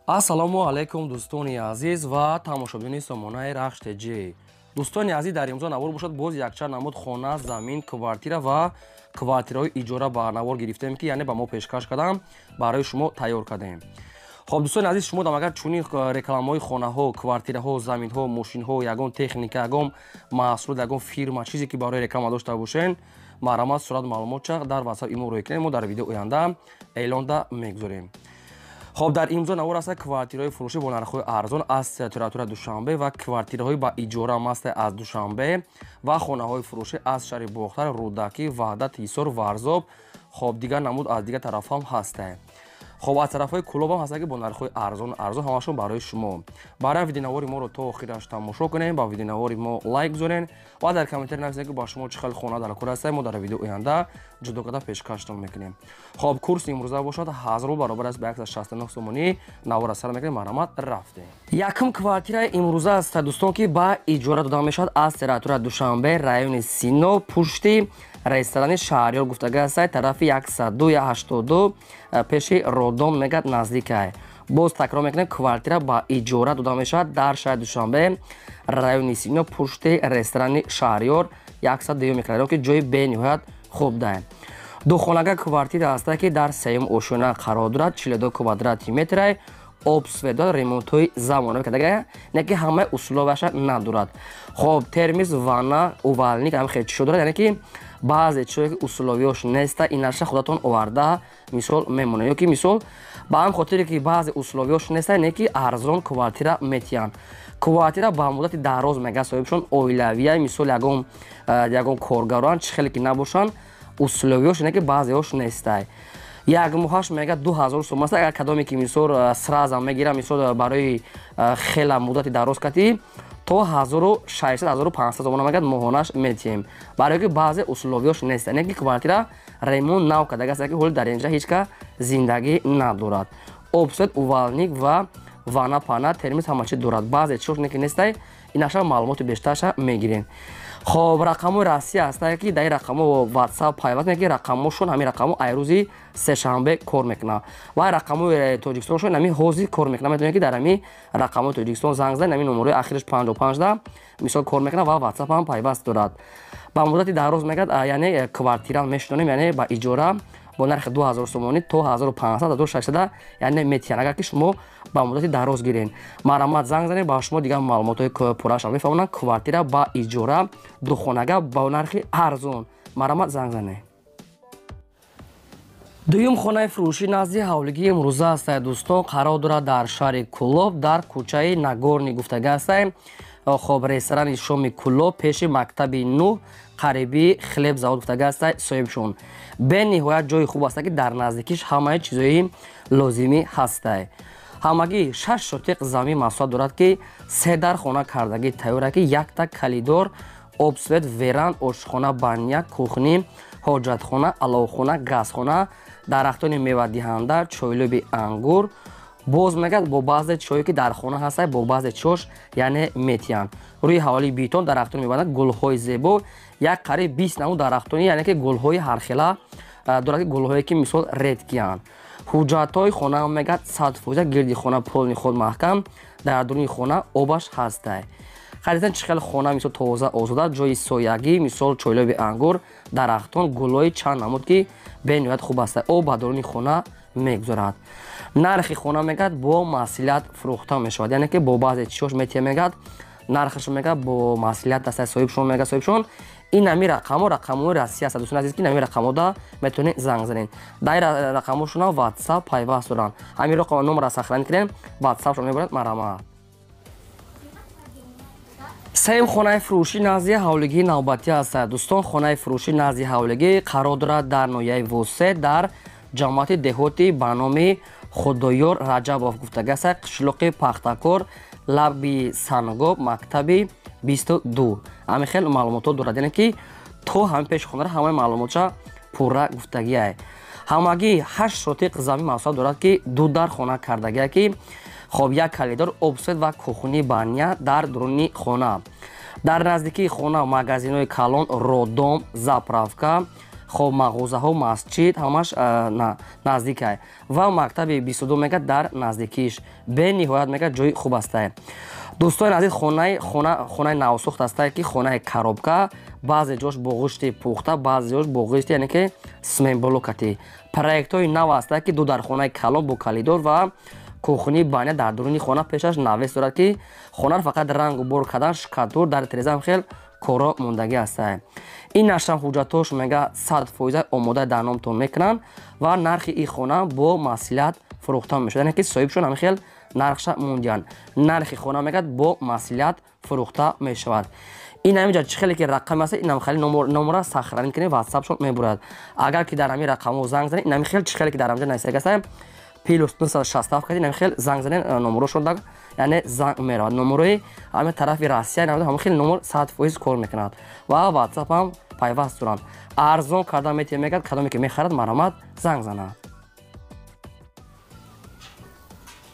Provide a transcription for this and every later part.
Ассалому алайкум, дӯстони азиз ва тамошобинони сомонаи Рахш ТЖ. Дӯстони азиз, дар имзо навор бошад, боз якчанд намуд хона, замин, квартира ва квартираҳои иҷора ба навор гирифтем, ки яъне ба мо пешкаш кардам, барои шумо тайёр кардем. Хоб, дӯстони азиз, шумо дам агар чунин рекламаҳои хонаҳо, квартираҳо, заминҳо, мошинҳо, ягон техника, ягон маҳсулот, ягон фирма, чизе ки барои реклама дошта бошен, марҳамат, сурат, маълумотча дар WhatsApp имо рӯй кунед, мо дар видео оянда эълонда мегузорем. Хоб, дар имзо навор аста квартираҳои фурӯшӣ бо нархҳои арзон аз территорияи Душанбе ва квартираҳои ба иҷора ҳам аз Душанбе ва хонаҳои фурӯшӣ аз шаҳри Бохтар, Рӯдакӣ, Ваҳдат, Ҳисор, Варзоб, хоб, дигар намуд аз дигар тарафҳам ҳастанд. Хоб, аз тарафҳои Кӯлоб ҳам ҳастанд, ки бо нархҳои арзон арзон, ҳамашон барои шумо. Барои видеонавори моро то охираш тамошо кунем, ба видеонавори мо лайк гузорен ва дар комментарий нависед, ки ба шумо чӣ хел хона дар кор аст, мо дар видео оянда ҷудо карда пешкаштон мекунем. Хоб, курси имрӯза бошад 1000 рубл, баробар аст ба 169 сомонӣ. Навора сар мекунем, марҳамат, рафтем. Якум квартираи имрӯза аст, дӯстон, ки ба иҷора дода мешавад аз территорияи Душанбе, райони Сино, пушти ресторани Шаҳриёр гуфтага аст, тарафи 102-82, пеши Родом мегад, наздикай. Боз такрор мекунем, квартира ба иҷора дода мешавад дар шаҳри Душанбе, райони Сино, пушти ресторани Шаҳриёр, 102 микрорайон, ки ҷои бениҳоят хуб даем. Духонага квартира ҳаста, ки дар сеюм ошёна қарор дорад, 42 квадрати метрай, об, свет дорад, ремонтҳои замонавӣ кардага, не ки ҳамаи условияша надорад. Хоб, термис, ванна, умывальник, ҳам хел чизо дорад, яъне ки баъзе чизое ки условияш неста, инаша худатон оварда мисол мемонад, ё ки мисол ба ҳам хотире ки баъзе условияш неста, не ки арзон квартира метиҳанд. Квартира ба муддати дароз мега соҳибшон оилавия, мисол ягон коргароан, чӣ хеле ки набошанд, условияш не ки баъзеҳош нестай. Як моҳаш мега 2000 сом аст. Агар кадоме ки мисол сразу мегира, мисол барои хела муддати дароз кати, то 1600, 1500 сомона мегад моҳонаш метиҳем, барое ки баъзе условияш нест, не ки квартира ремонт нав кардагаст, ки ҳоли дар инҷа ҳеҷ ка зиндагӣ надорад. Об, свет, умывальник ва ванна, пана, термис, ҳама чи дорад. Баъзе чизош не ки нестай, инаша маълумоти бештарша мегирем. Хоб, рақамҳои Россия ҳастае, ки дар ин рақамҳо WhatsApp пайваст мекунад, ки рақамҳошон ҳамин рақамҳо ай рӯзи сешанбе кор мекунад ва рақамҳои Тоҷикистоншон ҳамин ҳозир кор мекунад. Метавонед, ки дар ҳамин рақамҳои Тоҷикистон занг занед, ҳамин номерои ахираш 55 да мисол кор мекунад ва WhatsApp ҳам пайваст дорад. Ба муддати дароз мегад, яъне квартира мешунонем, яъне ба иҷора бо нархи 2000 сомонӣ то 1500, 1600 яъне метиҳанд, агар ки шумо ба муддати дароз гирен. Марҳамат, занг занед, ба шумо дигар маълумотҳои пурраша мефаҳмонанд. Квартира ба иҷора, духонага, ба нархи арзон, марҳамат, занг занед. Дуюм хонаи фурӯшӣ назди ҳавлигии имрӯза ҳастае, дӯстон, қарор дорад дар шаҳри Кӯлоб, дар кӯчаи Нагорный гуфтага ҳастае. Хоб, ресторани шоми Кӯлоб, пеши мактаби 9, қариби хлебзавод гуфтага ҳастае соҳибшон. Бениҳоят ҷои хуб аста, ки дар наздикиш ҳамаи чизои лозимӣ ҳастае. Ҳамагӣ 6 сотиқ замин масоҳат дорад, ки се дар хона кардагӣ тайёра, ки якта калидор, об, свет, веранда, ошхона, баня, кухня, ҳоҷатхона, аловхона, газхона, дарахтони мевадиҳанда, чойлӯби ангур. Боз мегӯяд, бо баъзе чое ки дар хона ҳастад, бо баъзе чош яъне метиҳанд. Рӯи ҳаволии битон дарахтони мебандад, гулҳои зебо, як қариб 20 намуд дарахтони, яъне ки гулҳои ҳархела дорад, ки гулҳое ки мисол редкиянд. Ҳуҷҷатҳои хона мегӯяд 100%, гирди хона полный худ маҳкам, дар дуруни хона обаш ҳастай. Харидан чӣ хел хона, мисол тоза, озода, ҷои соягӣ, мисол чойлоби ангур, дарахтон, гулҳои чанд намуд, ки бениҳоят хуб аст, об ба дуруни хона мегузорад. Нархи хона мегӯяд бо маслиҳат фурӯхта мешавад, яъне ки бо баъзе чизош метиҳа, мегӯяд, нархашо мегӯяд бо маслиҳат аст соҳибшон. Мегӯяд соҳибшон, ин ҳами рақамҳо рақамҳои Россия аст, дӯстони азиз, ки ҳами рақамҳода метавонед занг занед. Дар ин рақамҳошона WhatsApp пайваст доранд. Ҳамин рақам номерро сохранить кунед, WhatsAppшон мебарад, марҳамат. Сеюм хонаи фурӯшӣ назди ҳавлигии навбатӣ аст, дӯстон. Хонаи фурӯшӣ назди ҳавлигӣ қарор дорад дар ноҳияи Восе, дар ҷамоати деҳоти ба номи Худоёр Раҷабов гуфтагаста, қишлоқи Пахтакор, лаби Сангоб, мактаби 22. Ҳамин хел маълумотҳо дорад, яъне ки то ҳамин пеши хонара ҳамаи маълумотша пурра гуфтагиай. Ҳамагӣ 8 сотиқ замин масоҳат дорад, ки ду дар хона кардагия, ки хоб, як калидор, об, свет ва кухня, баня дар дуруни хона. Дар наздикии хона магазинҳои калон, роддом, заправка. Хоб, мағозаҳо, масҷид ҳамаш наздикай ва мактаби 22 мегӯяд дар наздикиш. Бениҳоят мегӯяд ҷои хуб астае. Дӯстони азиз, хонаи навсохт астае, ки хонаи коробка, баъзе ҷош бо ғишти пухта, баъзе ҷош бо ғишти, яъне ки сменблокати. Проектҳои нав астае, ки ду дархонаи калон бо калидор ва кухни, баня дар дуруни хона, пешаш навес дорад, ки хонаро фақат рангу бор кардан, шкатур дар терезаам хел коро мондагӣ астае. Ин нашам ҳуҷҷатҳош мега 100% омода дар номтон мекунанд ва нархи ин хона бо маслиҳат фурӯхта мешавад, яъне ки соҳибшон ҳамин хел нархша мондианд. Нархи хона мегӯяд бо маслиҳат фурӯхта мешавад. Ин ҳаминҷа чӣ хеле ки рақам аст, ин хеле номера сохранить кунед, ватсапшон мебурад. Агар ки дар ҳамин рақамҳо занг занед, ин ҳамин хел чӣ хеле ки дар ҳаминҷа нависага аст, плюс 967 кардед, ин ҳамин хел занг занед, номерошон яъне занг меравад. Номерои ҳамин тарафи Россия ҳамин хел номер 100% кор мекунад ва ватсап ҳам пайваст доранд. Арзон карда метиҳем, мегӯяд, кадоме ки мехарад, марҳамат занг занад.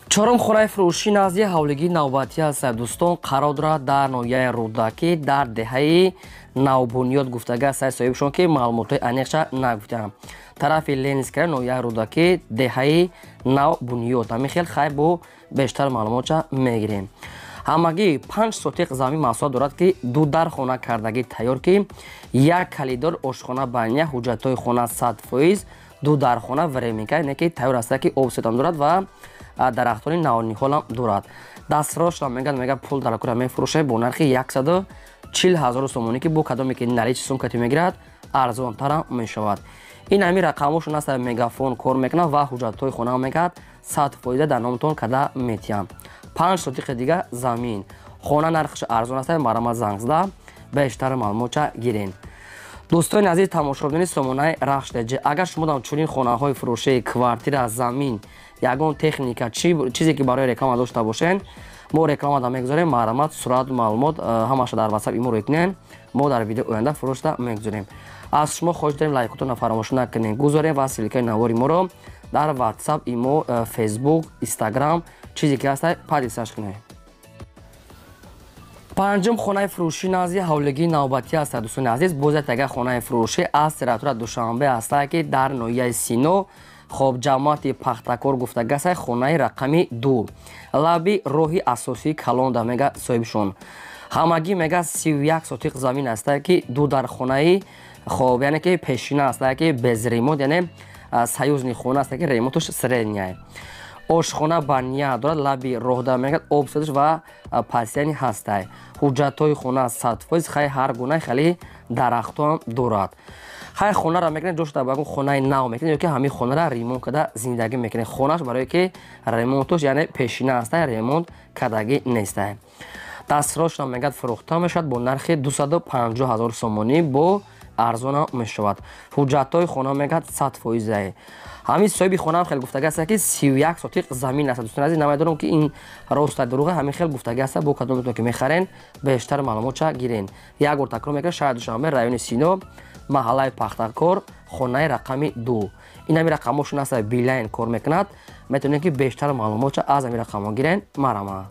Чорум хонаи фурӯшӣ назди ҳавлигии навбатӣ аст, дӯстон, қарор дорад дар ноҳияи Рӯдакӣ, дар деҳаи Навбунёд гуфтага аст соҳибшон, ки маълумотҳои аниқша нагуфтаам. Тарафи Ленинская, ноҳияи Рӯдакӣ, деҳаи Навбунёд. Ҳамин хел хай бо бештар маълумотша мегирем. Ҳамагӣ 5 сотиқ замин масоҳат дорад, ки ду дар хона кардагӣ тайёр, ки як калидор, ошхона, баня, ҳуҷҷатҳои хона 100%, ду дархона временка, яъне ки тайёр аст, ки об сетам дорад ва дарахтони навниҳолам дорад. Дастрошам мегӯяд пул дар кура мефурӯшад бо нархи 140 000 сомонӣ, ки бо кадоме ки наличи сумкати мегирад, арзонтарам мешавад. Ин ҳамин рақамҳошон аст, мегафон кор мекунад ва ҳуҷҷатҳои хона мегӯяд 100% дар номтон карда метиҳам. 5 сотиқи дига замин. Хона нархаш арзон аст, марҳамат занг зада бештар маълумотча гирен. Дӯстони азиз, тамошобинони сомонаи Рахш ТЖ, агар шумо дар чунин хонаҳои фурӯшии квартира, замин, ягон техника, чизе ки барои реклама дошта бошен, мо реклама да мегузорем. Марҳамат, сурат, маълумот ҳамаша дар ватсап имо рӯй кунен, мо дар видео оянда фурӯшда мегузорем. Аз шумо хоҳиш дорем, лайкотонро фаромӯш накунед, гузорем ва ссылкаи навори моро дар ватсап, имо, фейсбук, инстаграм, чизе ки ҳаст, падисаш кунед. Панҷум хонаи фурӯшӣ назди ҳавлигии навбатӣ аст, дӯстони азиз. Боз як тага хонаи фурӯшӣ аз территория Душанбе аст, ки дар ноҳияи Сино, хоб, ҷамоати Пахтакор гуфтага аст, хонаи рақами 2, лаби роҳи асосии калонда мега соҳибшон. Ҳамагӣ мега 31 сотиқ замин аст, ки ду дар хонаи, хоб, яъне ки пешина аст, ки без ремонт, яъне союзный хона аст, ки ремонташ средняя. Ошхона, баня дорад, лаби роҳда мегӯяд об садаш ва пасияни ҳастай. Ҳуҷҷатҳои хона 100%, хай ҳар гуна хеле дарахтҳоам дорад. Хай хонаро мекунед, ҷош дар багун хонаи нав мекунед, ё ки ҳамин хонаро ремонт карда зиндагӣ мекунед. Хонаш барое ки ремонтош, яъне пешина ҳастай, ремонт кардагӣ нестай. Дастрошна мегӯяд фурӯхта мешавад бо нархи 250 000 сомонӣ, бо арзона мешавад. Ҳуҷҷатҳои хона мегӯяд 100%. Ҳамин соҳиби хонаам хел гуфтага аст, ки 31 сотиқ замин аст. Дӯстони азиз, намедонам ки ин рост дурӯға, ҳамин хел гуфтага аст. Бо кадометон ки мехарен, бештар маълумотча гирен. Як бор такрор мекунам, шаҳри Душанбе, райони Сино, маҳаллаи Пахтакор, хонаи рақами 2. Ин ҳамин рақамҳошон аст, Билайн кор мекунад. Метавонед ки бештар маълумотча аз ҳамин рақамҳо гирен. Марҳамат.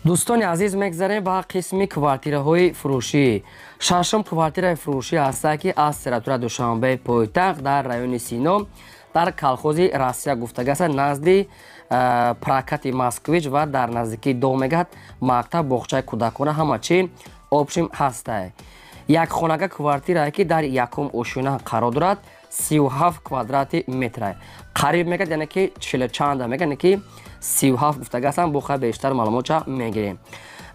Дӯстони азиз, мегзарем ба қисми квартираҳои фурӯшӣ. Шашум квартираи фурӯшӣ ҳаста, ки аз территория Душанбе пойтахт, дар райони Сино, дар колхози Россия гуфтага аст, назди прокати Москвич ва дар наздикии дом мегӯяд мактаб, боғчаи кӯдакона, ҳама чи общим ҳастай. Як хонага квартирае, ки дар якум ошёна қарор дорад, 37 квадрати метра. Қариб мегӯяд, яъне ки чилу чанда мегӯяд, яъне ки 37 гуфтага ҳастам, бо хай бештар маълумотча мегирем.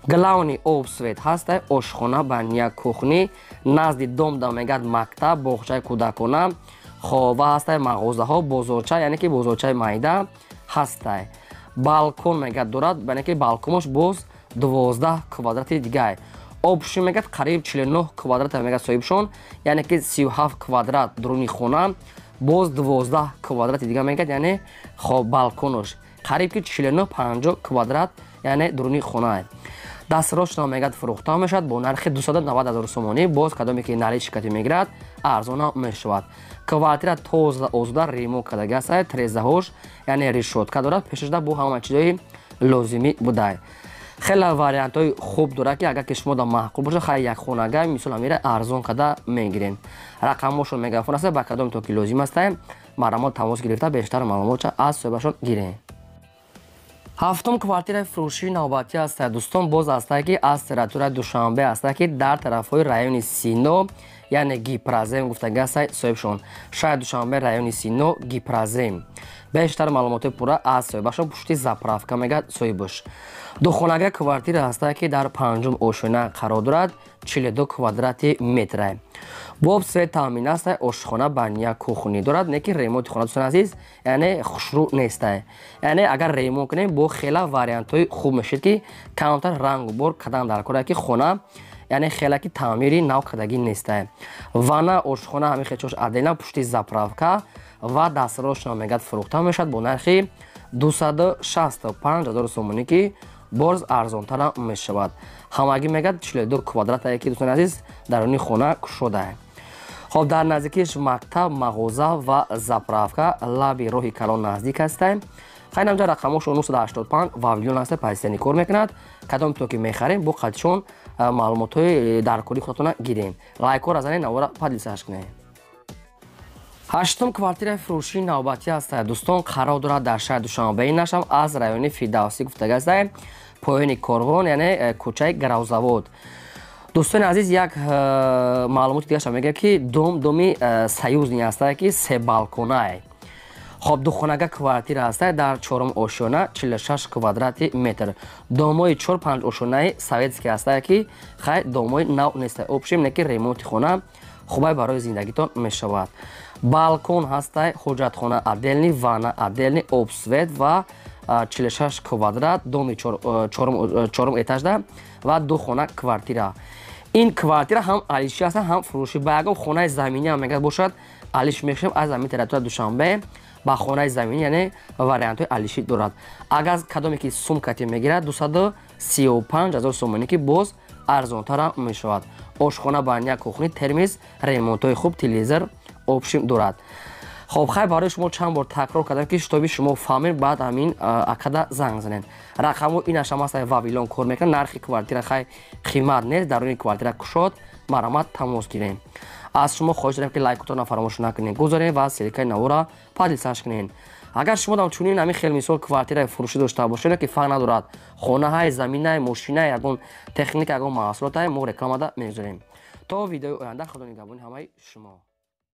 Главный об свет ҳаста, ошхона, баня, кухни, назди дом да мегӯяд мактаб, боғчаи кӯдакона, хова ҳастай, мағозаҳо, бозорча, яъне ки бозорчаи майда ҳастай. Балкон мегӯяд дорад, яъне ки балконаш боз 12 квадрати дигар. Обши мегӯяд қариб 49 квадрат мегӯяд соҳибшон, яъне ки 37 квадрат дуруни хона, боз 12 квадрати дигар мегӯяд, яъне хоб балконош қариб ки 49-50 квадрат, яъне дуруни хона. Дастрочно мегӯяд фурӯхта мешавад бо нархи 290 000 сомонӣ, боз кадоме ки наличи кати мегирад, арзона мешавад. Квартира тоза озода ремонт кардаги аст, трезаҳош яъне решётка дорад, пешашда бо ҳама чизҳои лозимӣ будай. Хеле вариантҳои хуб дорад, ки агар ки шумо да маъқул бошад, хай як хонага мисол амира арзон када мегирен. Рақамошон мегафон аст, ба кадом то ки лозим аст, марҳамат тамос гирифта бештар маълумотша аз соҳибашон гирен. Ҳафтум квартираи фурӯшии навбатӣ аст, дӯстон, боз ҳастае, ки аз территорияи Душанбе ҳастае, ки дар тарафҳои райони Сино, яъне Гипрозем гуфтаги ҳастае соҳибшон. Шаҳри Душанбе, райони Сино, Гипрозем. Бештар маълумоти пурра аз соҳибашон, пушти заправка мегӯяд соҳибаш. Духонага квартира ҳастае, ки дар панҷум ошёна қарор дорад, 42 квадрати метра. Бо об, свет таъмин аст, ошхона, баня, кухни дорад, не ки ремонти хона, дӯстони азиз, яъне хушрӯ нестае. Яъне агар ремонт кунем, бо хела вариантҳои хуб мешид, ки камтар рангу бор кадан дар кора, ки хона яъне хела ки таъмири нав кардагӣ нестае. Ванна, ошхона ҳамин хел чош отдельно, пушти заправка ва дастрошна мегӯяд, фурӯхта мешавад бо нархи 265 ҳазор сомонӣ, ки боз арзонтарам мешавад. Ҳамагӣ мегӯяд 42 квадратае, ки, дӯстони азиз, даруни хона кушодае. Хоб, дар наздикиш мактаб, мағоза ва заправка, лаби роҳи калон наздик ҳастае. Хайр, намҷа рақамошо 985 Вавилон ҳаста, позитсияни кор мекунад. Кадом то ки мехарем, бо қадшон маълумотҳои даркории худатона гирем. Лайкҳоро занед, навора поделиться кунед. Ҳаштум квартираи фурӯшии навбатӣ ҳастае, дӯстон, қарор дорад дар шаҳри Душанбеи нашам, аз райони Фирдавсӣ гуфтага ҳастае, поёни корвон, яъне кӯчаи Гаравзавод. Дӯстони азиз, як маълумоти дигаша мегӯям, ки дом доми союзный ҳастае, ки се балконае. Хоб, духонага квартира ҳастае дар чорум ошёна, 46 квадрати метр. Домои чор панҷ ошёнаи советский ҳастае, ки хай домои нав нестае. Общем, не ки ремонти хона хубай барои зиндагитон мешавад. Балкон ҳастай, ҳоҷатхона отдельный, ванна отдельный, об, свет ва 46 квадрат, доми чорум этажда ва ду хона квартира. Ин квартира ҳам алиши аст, ҳам фурӯшӣ. Ба ягон хонаи заминӣ ҳам мегӯяд бошад, алиш мешавем аз ҳамин территория Душанбе ба хонаи заминӣ, яъне вариантҳои алишӣ дорад. Агар кадоме ки сумкати мегирад, 235 ҳазор сомонӣ, ки боз арзонтарам мешавад. Ошхона, баня, кухни, термиз, ремонтҳои хуб, телевизор, общем, дорад. Хоб, хай, барои шумо чанд бор такрор кардам, ки шитоби шумо фаҳмед, баъд ҳамин акада занг занед. Рақамҳо инашам аст, Вавилон кор мекунад. Нархи квартира хай қимат нест, даруни квартира кушод, марҳамат тамос гирем. Аз шумо хоҳиш дорем, ки лайкотонро фаромӯш накунед, гузорем ва ссылкаи навора поделиться кунед. Агар шумо дам чунин ҳамин хел мисол квартираи фурӯшӣ дошта бошед, ки фарқ надорад, хонаҳай, заминай, мошинай, ягон техника, ягон маҳсулотай, мо рекламада мегузорем. То видеои оянда, худо нигаҳбони ҳамаи шумо.